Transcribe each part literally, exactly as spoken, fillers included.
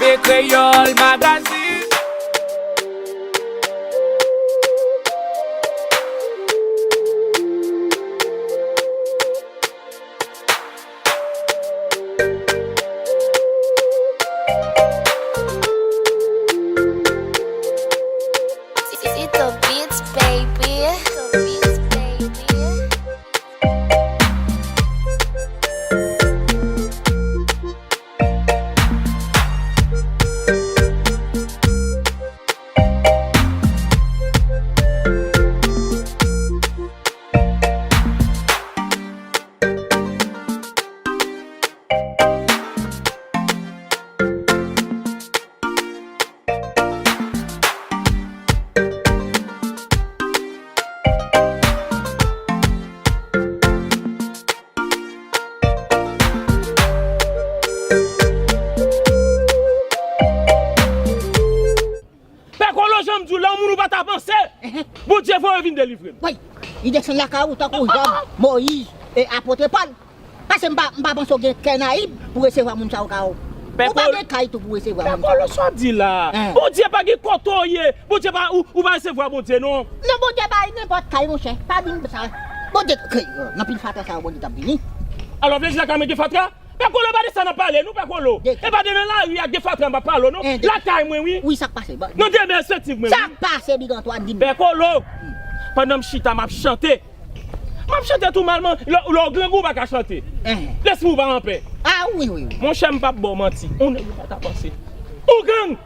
Kreyòl Magazine. It's the beats, baby. It's the beats, baby. Pè Kolo, jan m di w la, yon moun ou pa ta panse, Bondye voye vin delivre m. Wi, li desann lakay ou tankou Job, Moyiz e apot Pòl. Paske m pa, m pa panse w gen kè nayib pou resevwa moun sa yo ka ou. Ou pa gen kay tou pou resevwa moun sa yo. Pè Kolo, sa w di la? Bondye pa gen kote w ye. Bondye pa, ou, ou pa resevwa Bondye, non. Non, Bondye bay nenpòt kay, monchè. Pa vin sa. Bondye, nan pil fatra sa yo, Bondye t ap vini. Alò, vle di lakay mwen gen fatra? Pè Kolo, pa de sa n ap pale, non, Pè Kolo. E pa de nan lari a gen fatra m ap pale w, non. Lakay mwen, wi. Wi, sa k pase? Nan demen efektif mwen, wi. Sa k pase, Big Antoine, di m. Pè Kolo, pandan m chita, m ap chante. M ap chante tou malman. Lè, lè w grangou, w pa ka chante. Lespri w pa anpè. A, wi, wi, wi. Monchè, m p ap ba w manti. Yon nèg ou pa ta panse. Ougan!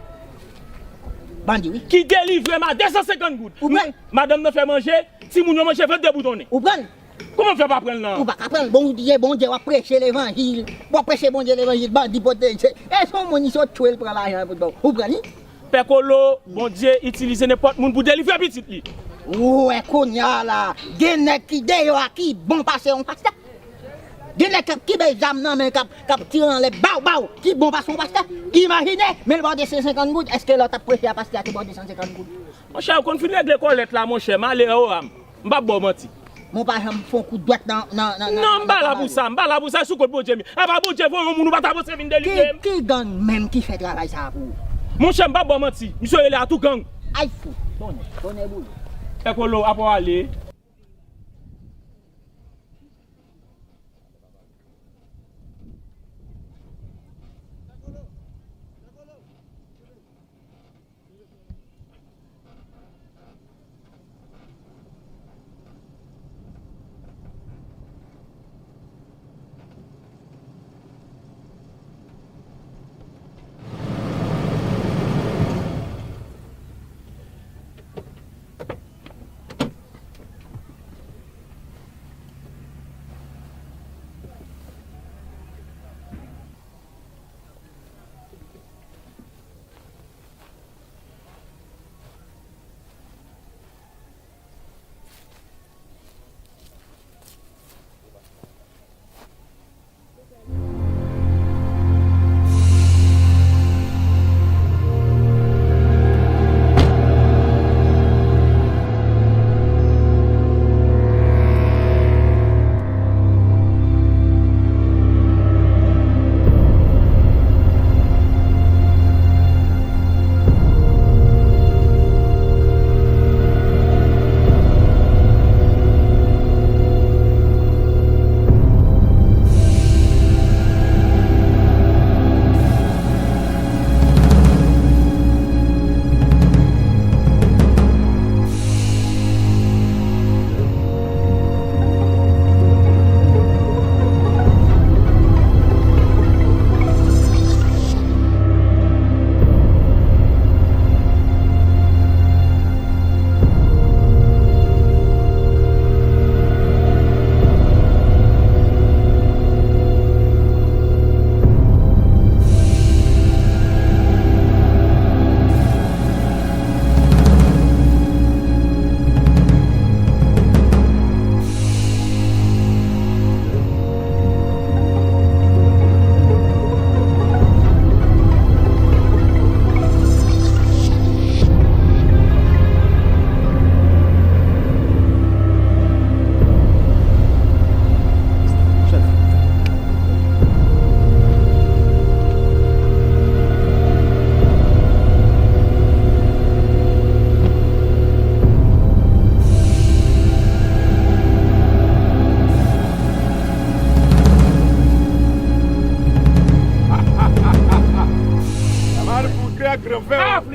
Bandi, wi. Ki delivre m a de san senkant goud. Ou pran? Madanm nan fè manje, timoun yo manje, vant deboutonnen. Ou pran? Kòman m fè pa pran l nan? Ou pa ka pran l. Bondye, Bondye, w ap preche levanjil. W ap preche Bondye levanjil, bandi pote. E se yon moun, li sot tchwe l pran lajan pou l ba w. Ou pran li? Pè Kolo, Bondye itilize nenpòt moun pou delivre pitit li. Ou wè kounye a la, gen nèg ki deyò a ki bon pase yon pastè. Gen nèg k ap kenbe zam nan men, k ap, k ap tire anlè, baw, baw, ki bon pase yon pastè. Imajine, men l ba w de san senkant goud, èske lè w t ap preche a pastè a te ba w de san senkant goud? Monchè, ou konn fin regle kòlèt la, monchè, m ale o a m. M p ap ba w manti. Men w pa janm fè yon kout dwèt nan, nan, nan, nan, nan travay ou. Non, m pa la pou sa, m pa la pou sa, sou kont Bondye m ye. Apa Bondye voye yon moun ou pa ta panse vin delivre m? Ki, ki gang menm ki fè travay sa a pou ou? Monchè, m p ap ba w manti, misye rele Atougang. Ay fou, bonnè, bonnè boule. Pè Kolo, apa w ale?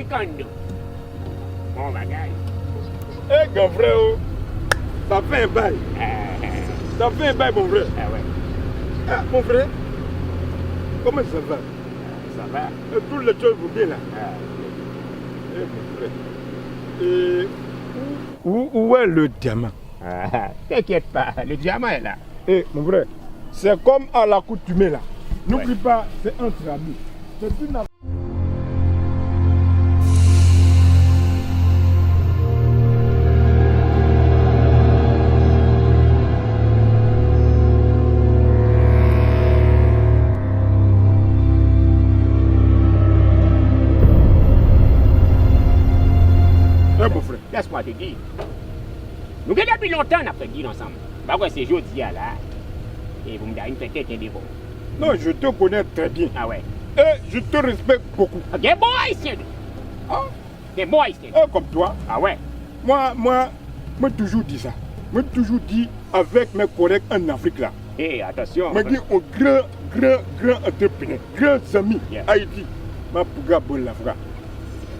Kando. Bon bagay. E gran frè o. Sa fè yon bay. Sa fè yon bay, mon frè. Ah ouais. Ah, mon frè. Comment ça va? Ça va. Et toutes les choses vont bien là. Ah. Eh, mon frère. Et où, où, où est le diamant? Ah, t'inquiète pas, le diamant est là. Eh, mon frère, c'est comme à l'accoutumée là. N'oublie pas, c'est entre amis. C'est une affaire. Eh, mon frè. Laisse-moi te dire. Nou gen depi lontan n ap fè deal ansanm. M pa kwè se jodi a la. E pou m ta vin fè tenten devan w. Non, je te connais très bien. Ah ouais. Et je te respecte beaucoup. Gen bon ayisyen tou. Ah. Gen bon ayisyen tou. Et comme toi. Ah ouais. Moi, moi, moi toujours dis ça. Moi toujours dis avec mes collègues en Afrique là. Eh, atansyon. Mwen gen yon gran, gran, gran antreprenè, gran zanmi Ayiti. M ap gabo l la, fra.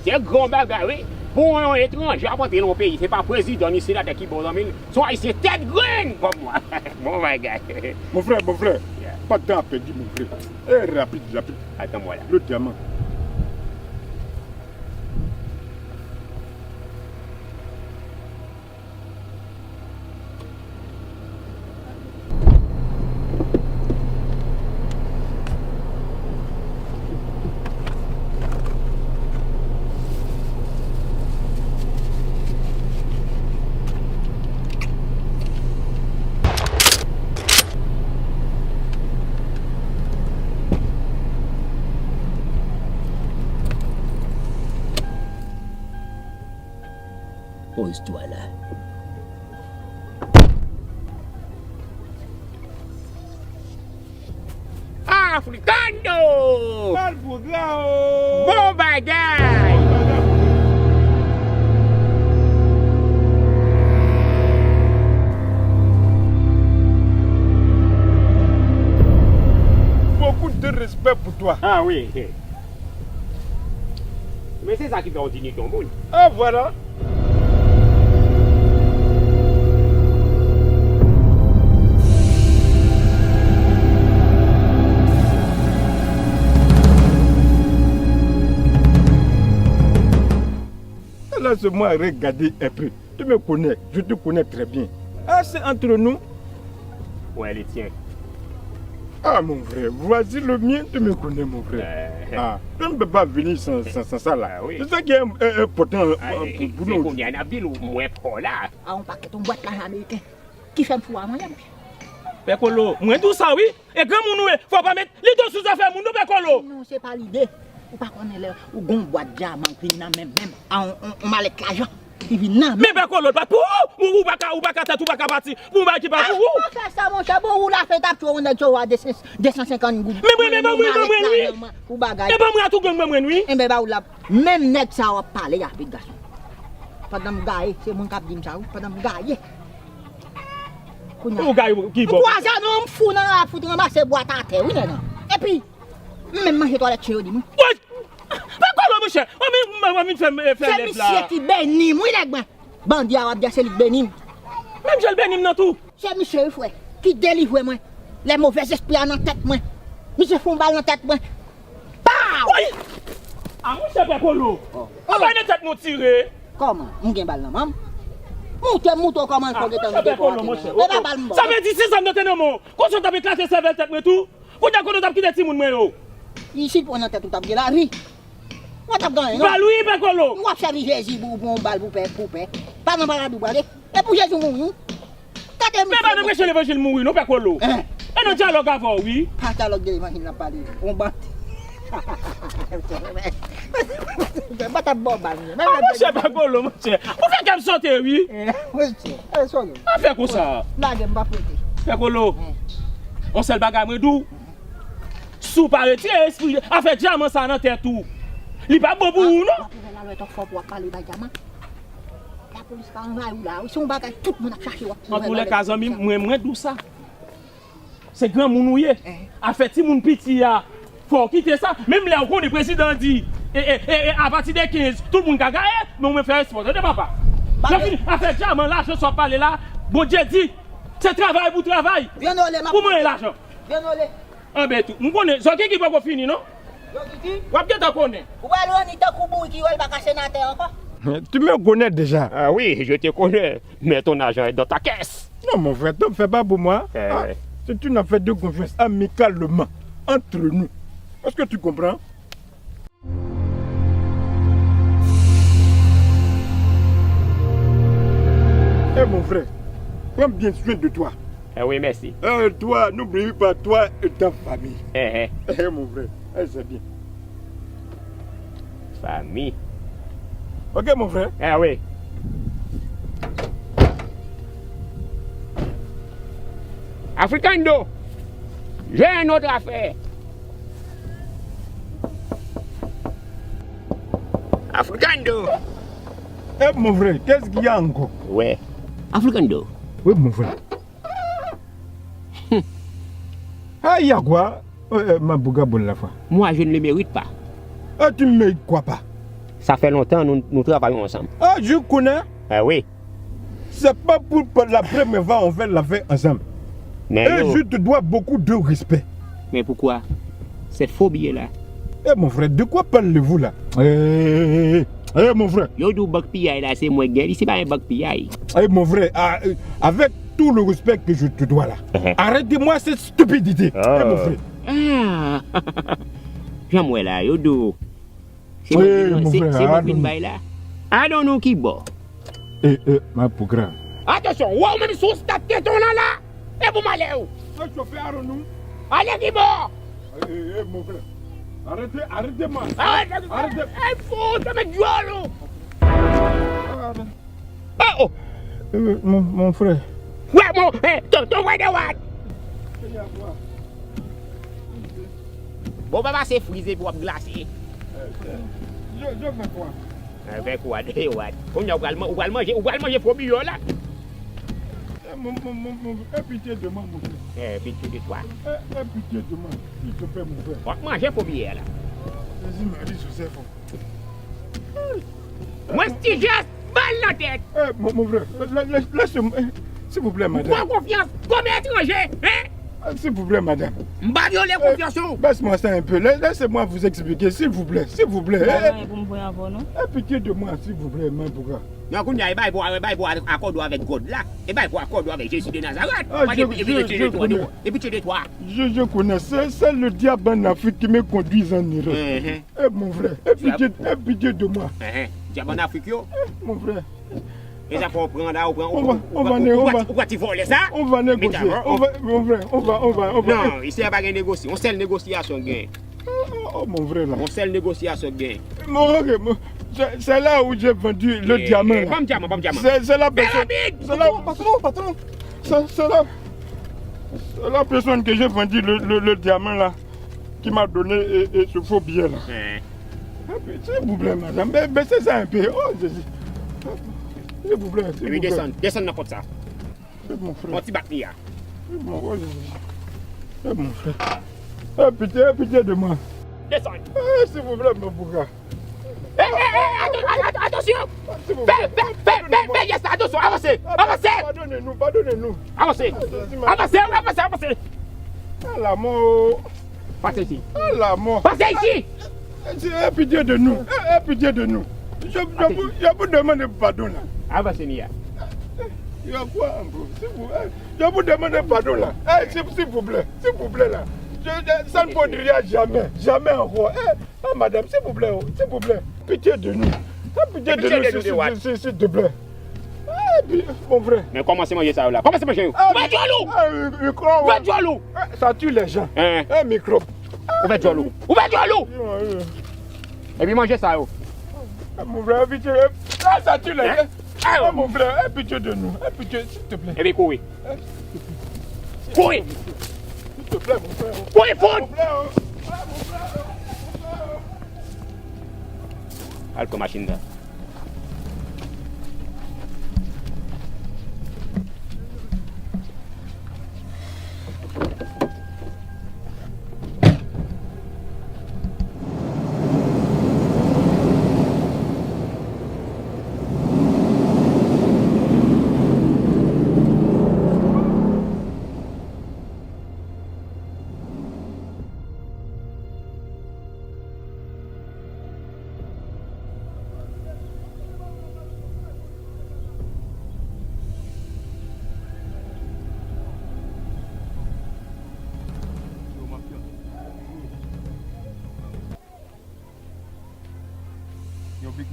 Se gran bagay, wi. Pou yon etranje ap antre nan yon peyi, se pa prezidan ni senatè ki ba w zanmi l. Se yon ayisyen tèt grenn kòm mwen. Bon bagay. Mon frè, mon frè, pa tan ap pèdi, mon frè. E rapid, rapid. Atann mwen la. Le diamant. Poze twa la. Africano! Bal pou gran o! Bon bagay! Beaucoup de respect pour toi. Ah oui. Men se sa ki fè w dinyite yon moun. Ah, voilà. Laisse-moi regarder un peu. Tu me connais, je te connais très bien. Ah, c'est entre nous. Ouais, les tiens. Ah, mon frère, voici le mien, tu me connais, mon frère. Euh. Ah, tu ne peux pas venir sans, sans, sans ça, là. Ah, oui. C'est ça qui est im-, im-, important, euh, ah, pour, pour nous. Kounye a n ap di l ou mwen pa w la. A yon pakèt yon bwat lajan ameriken ki fè m fou a manyen m. Pè Kolo, mwen di w sa wi. E granmoun ou ye, fò w pa met lide w sou zafè moun non, Pè Kolo. Non, se pa lide. Ou pa konnen lè ou gon bwat dyaman k vin nan men m, men m, a on, on, on malèt lajan ki vin nan men m. Men Pè Kolo, l pa t pou ou. Ou, ou pa ka, ou pa ka tèt, ou pa ka pati pou yon bagay ki pa pou ou. Ah, pa fè sa, monchè. Bon, ou la fè t ap tchwe yon nèg tchwe w a de san, de san senkant goud. Men mwen, men mwen, mwen, mwen, wi. Pou bagay. E ban mwen a tou gang mwen, mwen, wi. Enben, ba ou la. Menm nèg sa w ap pale avèk gason. Pandan m gaye, se moun k ap di m sa, wi. Pandan m gaye. Kounye a. Ou gaye ki bò? Kwaze non, m fou nan la, fout ranmase bwat atè, wi, nèg lan. Epi, m menm manje twalèt chen yo di m, wi. Woy! Pè Kolo, monchè! Ou vin, ou vin fè m, eh, fè lèv la. Se misye ki beni m, wi, nèg mwen. Bandi a w ap di a se li k beni m. Menm jan l beni m nan tou. Se misye wi frè, ki delivre mwen. Lè movèzespri a nan tèt mwen. Misye fè yon bal nan tèt mwen. Pow! Woy! A monchè Pè Kolo! Oh. Anba nan tèt nou tire! Kòman? M gen bal nan men m? Moute, moute w kòman l fè w gentan moute pou w antre nan men m. E pa bal m ba w. Sa vle di si zam nan te nan men w, konsa w t ap eklate sèvèl tèt mwen tou? Kounye a kote w t ap kite timoun mwen yo? Isit w nan tèt ou t ap gen lavi. Ou pa t ap gen anyen non. Bal wi, Pè Kolo. W ap sèvi Jezi pou, pou yon bal pou pè, pou pè. Pa nan paradis ou prale. E pou Jezi w mouri wi. Gade misye. Men pa nan preche levanjil mouri non, Pè Kolo. Hein? E nan dyalòg avè w wi. Pa dyalòg de levanjil n ap pale. On bandi. Bat ap ba w bal. Ah, monchè, Pè Kolo, monchè. Ou fè kè m sote wi. Monchè, e sòl. Afè konsa. Lage m pa prete. Pè Kolo. Hein? On sèl bagay mwen di w. Si w pa retire espri afè dyaman sa nan tèt ou, li p ap bon pou ou non. W ap ouvè lalwèt ou fò pou w ap pale bay dyaman. Lapolis ka anvayi w la wi, se yon bagay tout moun ap chache w ap ouvè lalwèt. Antoulèka zanmi m, mwen, mwen di w sa. Se granmoun ou ye. Afè timoun piti a, fò w kite sa. Menm lè w konnen prezidan an di E, e, e, e, apati de kenz, tout moun ka gaye, men ou menm fè espò. Tande, papa. Lè fini, afè dyaman, lajan sa w ap pale la, Bondye di, se travay pou travay. Pou manyen lajan. Anben tou, m konnen, Zòki ki poko fini, non? W ap gentan konnen. Ou pral ranni tankou bourik ki wè l pa ka senatè ankò. Tu me connais déjà. Ah oui, je te connais, mais ton argent est dans ta caisse. Non, mon frère, t'en fais pas pour moi. Eh. Ah, c'est une affaire de confiance, amicalement, entre nous. Est-ce que tu comprends? Eh, mon frère, prends bien soin de toi. Eh oui, merci. Eh, toi, n'oublie pas, toi et ta famille. Eh, eh. Eh, mon frère, eh, c'est bien. Fanmi. Ok, mon frère. Ah oui. Africando, j'ai une autre affaire. Africando. Eh, mon frère, qu'est-ce qu'il y a encore? Ouais. Africando. Oui, mon frère. Ah, il y a quoi? Euh, euh, ma bouga bonne la foi. Moi, je ne le mérite pas. Ah, tu ne mérites quoi pas? Sa fè lontan nou, nou travay ansanm. Ah, je connais. Ah oui. C'est pas pour, pour la première fois on fait l'affaire ensemble. Et je te dois beaucoup de respect. Mais pourquoi cette phobie-là? Eh, mon frère, de quoi parlez-vous là? Eh, eh, eh, eh, eh, mon frère. Yo di w bank piyay la, se mwen k gen li, se pa yon bank piyay. Eh, mon frère, ah, euh, avec tout le respect que je te dois là, arrête-moi cette stupidité. Eh, mon frère. Ah. Jan m wè la, yo di w. Se mwen ki vin bay la. Adon nou ki bò. E, e, ma pou gran. Atansyon, wè w menm si w start tete w nan la, e pou malè w. Mwen chofè, adon nou. Ale ki bò. E, e, e, mon frère. Arrêtez, arrêtez-moi. Arrêtez. Ay, fou, te met djòl ou. Ah, oh. Euh, mon, mon frère. Wè, mon, eh, ton, ton wè de wad. Bon, papa, se frize pou w ap glase. Je, je fais quoi? Eh, fè kwa, de wad. Kounye a, ou pral man-, ou pral manje, ou pral manje fo biyè la. Eh, mon, mon, mon, mon, aie pitié de moi, mon frère. Eh, pitié de toi. Eh, aie pitié de moi, s'il te plaît, mon frère. W ap manje fo biyè la. Jésus, Marie, Joseph. Mwen Stijès, bal nan tèt. Eh, mon, mon frère, la-, la-, lèse mwen, eh, s'il vous plaît, madame. Ou fè konfyans kòm etranje, hein? Ah, s'il vous plaît, madame. M pa vyole konfyans ou. Baisse-moi ça un peu. La-, laissez-moi vous expliquer, s'il vous plaît, s'il vous plaît. Eh, eh. Pou m pran avè w, non? Eh, pitié de moi, s'il vous plaît, ma bouga. Non, kounye a, e bay pou, e bay pou akòde w avèk God la. E bay pou akòde w avèk Jezi de Nazarèt. Ah, je, je, je connais. E pitié de toi. Je, je connais. C'est, c'est le diable en Afrique qui me conduit en erreur. Eh, mon frère, aie pitié, aie pitié de moi. Dyab an Afrik yo. Eh, mon frère. E sa fò w pran la, ou pran, ou, ou, ou, ou, ou, ou pran ti vòlè sa. On va négocier. On va, mon frère, on va, on va, on va. Non, isi a pa gen negosye. Yon sèl negosyasyon gen. Oh, oh, mon frère là. Yon sèl negosyasyon gen. Bon, ok, bon, c'est, c'est là où j'ai vendu le diamant là. Ban m dyaman, ban m dyaman. C'est, c'est la personne, c'est la, patron, patron, patron. C'est, c'est la, c'est la personne que j'ai vendu le, le, le diamant là. Qui m'a donné, euh, euh, ce faux billet là. S'il vous plaît, madame, ba-, baissez ça un peu. Oh, Jésus. S'il vous plaît, s'il vous plaît. Epi desann, desann nan pòt sa. C'est mon frère. Yon ti bat li a. C'est mon, oh, Jésus. C'est mon frère. Eh, pitié, pitié de moi. Desann. Eh, s'il vous plaît, mon bouga. Eh, eh, eh, ato-, ato-, ato-, atansyon! Fè, fè, fè, fè, fè jès la, atansyon, avanse, avanse! Pardonnez-nous, pardonnez-nous. Avanse, avanse, avanse, avanse! Ah, la mort. Pase isi. Ah, la mort. Pase isi! Eh, pitié de nous. Eh, eh, pitié de nous. Je, je vous, je vous demande pardon là. Avanse, Nia. Il y a quoi encore? S'il vous, eh, je vous demande pardon là. Eh, s'il, s'il vous plaît, s'il vous plaît là. Je, je, ça ne faudra jamais, jamais encore. Eh, Ah, madame, s'il vous plaît, oh, s'il vous plaît, pitié de nous. Ah, pitié de nous, s'il, s'il, s'il, s'il te plaît. Ah, pi-, mon frère. Men kòmanse manje sa yo la. Kòmanse manje yo. Ah, ouvè djòl ou! Ah, euh, micro, ouais. Ouvè djòl ou! Ah, ça tue les gens. Hein? Eh, microbe. Ouvè djòl ou! Ouvè djòl ou! Epi manje sa yo. Ah, mon frère, pitié. Ah, ça tue les gens. Hein? Ah, mon frère, aie pitié de nous. Aie pitié, s'il te plaît. Epi kouri. Kouri! Kouri fout! Al pran machin nan.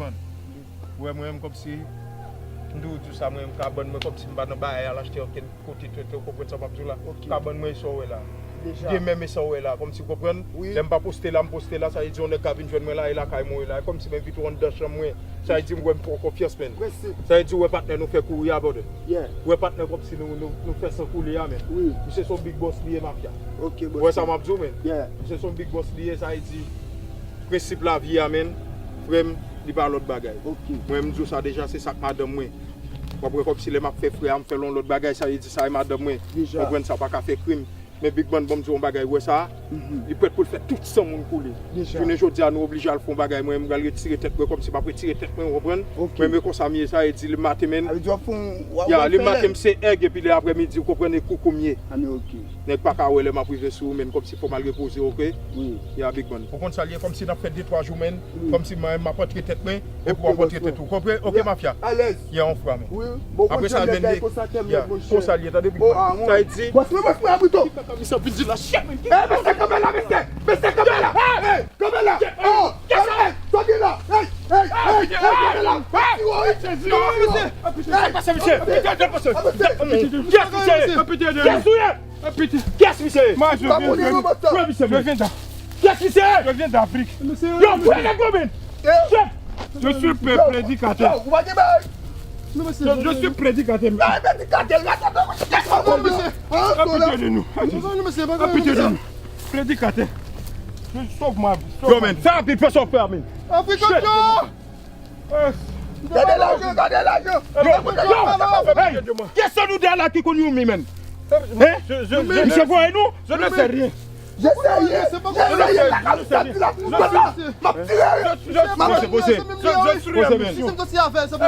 Ou wè mwen menm kòmsi, m toujou di w sa, mwen menm kabann mwen kòmsi m pa nan bagay al achte ankenn kote tete, ou konprann sa m ap di w la? Kabann mwen e sa w wè la. Demen men sa w wè la, kòmsi w konprann? Lè m pa poste la, m poste la, sa vle di yon nèg ka vin jwenn mwen la, e lakay mwen w ye la. E kòmsi m envite w anndan chanm mwen, sa vle di m wè m fè w konfyans, menn. Sa vle di w wè patnè nou fè kouri a, brother. Ou wè patnè kòmsi nou, nou, nou fè san koule a, menn. Misye se yon big boss li ye, mafya. Ou wè sa m ap di w, menn? Misye se yon big boss li ye, sa vle di prensip lavi a, menn, frè m, li pa lòt bagay. Mwen, m di w sa deja, se sa k madanm mwen. W ap wè kòmsi lè m ap fè frè a, m fè l yon lòt bagay, sa vle di sa e madanm mwen. Konprann sa, pa ka fè krim. Men Big Man, ban m di w yon bagay, ou wè sa? Li prèt pou l fè tout san moun koule. Jounen jodi a, nou oblije al fè yon bagay, mwen, m pral retire tèt mwen, kòmsi m ap retire tèt mwen, ou konprann? Mwen, men konsa m ye, sa vle di, le maten, menn. Ya, le maten, m se èg, epi le aprèmidi, ou konprann, e koukou m ye. Nèg pa ka wè lè m ap rive sou ou, menn, kòmsi fò m al repoze, oke? Ya, Big Man. Ou konn sa l ye, kòmsi n ap fè de twa jou, menn. Kòmsi mwen, m ap antre tèt mwen, epi w ap antre tèt ou. Konprann? Oke, mafya? Ya, on fwa, menn. Apre sa, menn, ya, konsa l ye, tande, Big Man. Sa vle di, ki fè kòmsi ap vin di la, chè, menn. Eh, mesye, kanpe la, mesye! Mesye, kanpe la! Hey! Kanpe la! Oh! Hey! Sa gen la! Hey! Hey! Hey! Hey! Kanpe la! Pati wo, wi! Jezi! Pati wo! Hey! Pase, mesye! Pase, pase! Kiyès misye? Kiyès ou ye? Kiyès misye? Moi, je viens, je viens d'Afrique. Kiyès misye? Je viens d'Afrique. Yo, pran nèg yo, men! Chèf! Je suis pré- prédicateur. Yo, ou pa gen bagay? Je, je suis prédicateur. Ay, prédicateur, la, sa te... Fè pitié de nous. Fè pitié de nous. Prédicateur. Sauve ma vie. Yo, men, fè rapid, fè sa w fè a, men. Afrika, yo! Gade lajan, gade lajan. Yo, yo, hey, kiyès nan nou de la ki konn youmi, men? Hein? Misye voye nou? Je ne sais rien. Jeseye, jeseye lakay ou soti la. Kòm la, m ap tire. M ap tire. Je suis en mission.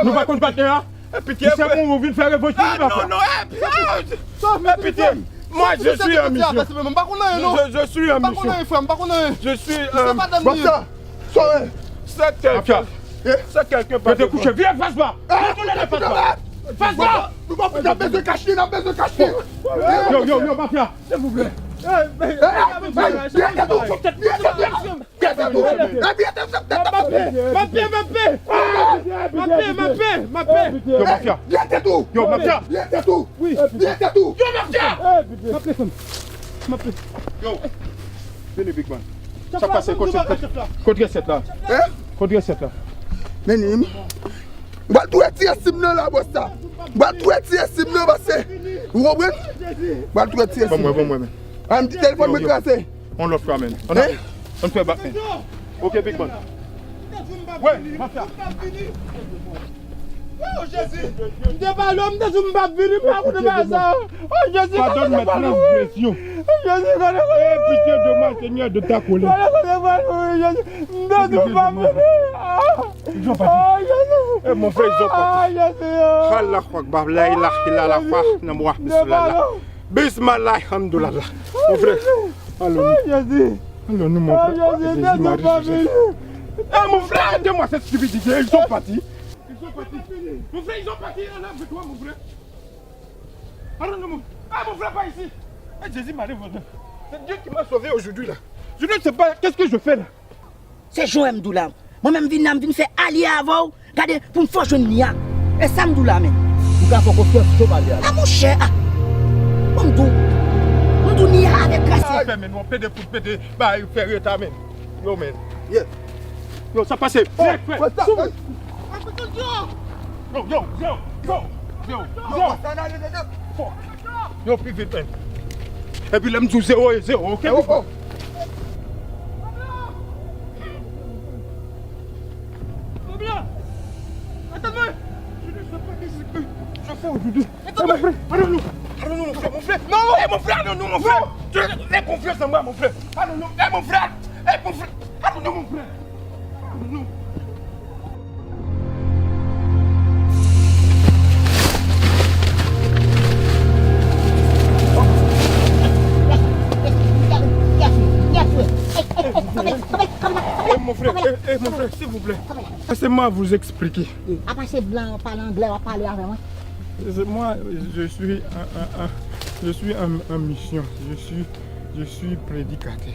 Nou pa konn patnè a? Misye mouri, ou vin fè revanch pou li, papa. Non, non, eh, eh, pitié. Moi, je suis en mission. Je, je suis en mission. Je suis, euh, Sore. Se kelke, se kelke pa de kouche. Vire fas ba. Retounen fas ba. Fas ba. Nou pa pou ta bezwen kach li, n ap bezwen kach li. Yo, yo, yo, mafya, silvouplè. Byen tèt ou, byen tèt ou, byen tèt ou. Byen tèt ou. Mafya, mafya. Mafya, mafya, mafya. Yo, mafya. Byen tèt ou. Yo, mafya. Byen tèt ou. Byen tèt ou. Yo, mafya. Mafya, fè m. Mafya. Yo. Vini, Big Man. Sa k pase? Kot resèt la? Kot resèt la? Hein? Kot resèt la? Mennen m. M pral tou retire sim nan la, bòs la. M pral tou retire sim nan, pase. Ou konprann? M pral tou retire sim. Ban mwen, ban mwen, men. An, m di telefòn mwen kraze. On lòt fwa, men. On a, on fè bak, men. Ok, Big Man. Wè, mafya. Oh, Jezi! M te pale w, m te di w m p ap vini, m pa konn bagay sa. Oh, Jezi, padonne mes transgressions. Jezi, gade. Aie pitié de moi, Seigneur, de ta colère. Gade kote m pral mouri, Jezi. M te di w m p ap vini. Ils ont parti. Oh, Jezi. Eh, mon frère, ils ont parti. Ah, Jezi, oh. Allahu Akbar, la ilaha illallah, nan mwa, bismillah. Bismillah, alhamdulillah. Mon frère, allons-nous. Allons-nous, mon frère. Jésus, Marie, Joseph. Eh, mon frère, arrêtez-moi cette stupidité. Ils sont partis. Ils sont partis. Mon frère, ils sont partis. Enlève-toi, mon frère. Allons-nous, mon... Ah, mon frère, pas ici. Eh, Jésus, Marie, Joseph. C'est Dieu qui m'a sauvé aujourd'hui, là. Je ne sais pas qu'est-ce que je fais, là. Se jan w wè m di w la. Mwen menm m vin la, m vin fè alye avè w. Gade, pou m fè w jwenn li a. E sa m di w la, menn. Ou ka fè konfyans, jan w pale a. A, monchè, a. Bon, m di w. M di w ni a avèk kras. Sa fè, menn, w ap pede kout pede, bay, fè reta, menn. Yo, menn. Yo, sa pase. Oh, dirèk, frè. Yo, yo, yo, yo, yo, yo. Yo, pi vit, menn. Epi lè m di w zewo, e zewo, oke? Mon blanc! Attends-moi! Je ne sais pas qu'est-ce que je fais aujourd'hui. Eh, mon frère, allons-nous. Allons-nous, mon frère, mon frère. Non! Eh, mon frère, allons-nous, mon frère. Je fais confiance en moi, mon frère. Allons-nous. Eh, mon frère. Eh, mon frère. Allons-nous, mon frère. Allons-nous. Eh, mon frère, eh, eh, mon frère, s'il vous plaît. Laissez-moi vous expliquer. Apa se blan pale anglè w ap pale avè mwen? C'est moi, je suis en, en, en, je suis en, en mission. Je suis, je suis prédicateur.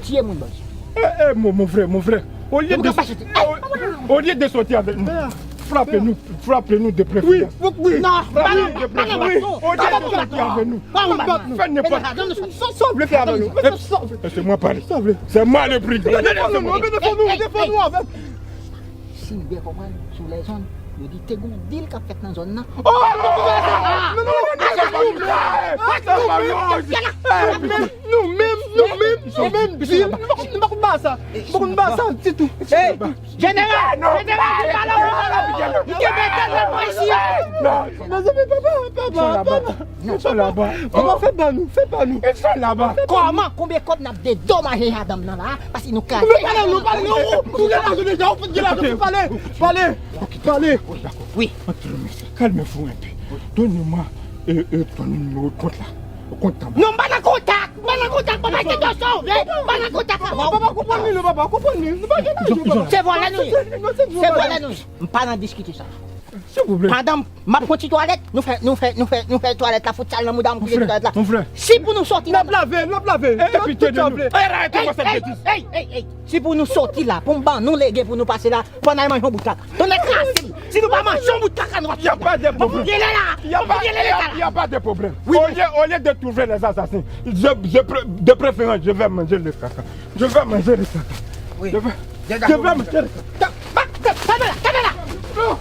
tiye moun, bandi. Eh, eh, mon, mon frè, mon frè. Olye de, olye de sòti avèk nou, frape nou, frape nou de preferans. Non, non, non, non, non, non. Olye de sòti avèk nou, fè nenpòt. Sa w vle fè avèk nou? Sa w vle? Laissez-moi parler. C'est moi le plus grand. Defon nou, defon nou, defon nou avèk. Si m byen konprann, sou lèzonn, yo di te gon dil k ap fèt nan zòn nan. Oh! Nou menm, nou menm, nou menm dil. Nou pa konn ba sa. Nou pa konn ba sa ditou. Jeneral, jeneral, jeneral, ou kenbe tèt mwen isi. Mezanmi, papa, papa, papa. Papa, fè ba nou, fè ba nou. Kòman? Konbyen kòb n ap dedomaje madanm nan la? Paske nou kraze. Nou pale, nou pale, nou, nou gen lajan deja, ou fout gen lajan, pale, pale, pale. Wi. Entre nous, calmez-vous un peu. Donnez-moi, euh, euh, ton numéro de compte là. Au compte en bas. Non, m pa nan kontak, m pa nan kontak, papa, se dosye w vle, m pa nan kontak avè w. Papa, konprann li, non, papa, konprann li. Nou pa gen lajan, papa. Se vòlè nou ye. Se vòlè nou ye. M pa nan diskite sa. Silvouplè. Pandan m ap fè yon ti twalèt, nou fè, nou fè, nou fè, nou fè twalèt la, fout sal nan mouda m, koute twalèt la. Mon frè. Si pou nou sòti la. N ap lave, n ap lave. Tout sa w vle. Ey, ey, ey, ey, ey, ey. Si pou nou sòti la, pou m ban nou lege pou nou pase la, fò n al manje yon bout kaka. Tonnè kraze m. Si nou pa manje yon bout kaka, nou ap. Y a pas de problème. Y a pas, y a, y a pas de problème. Au lieu, au lieu de trouver les assassins, je, je pré-, de préférence, je vais manger le caca. Je vais manger le caca. Je vais, je vais manger le caca. Kanpe la, kanpe la. Non.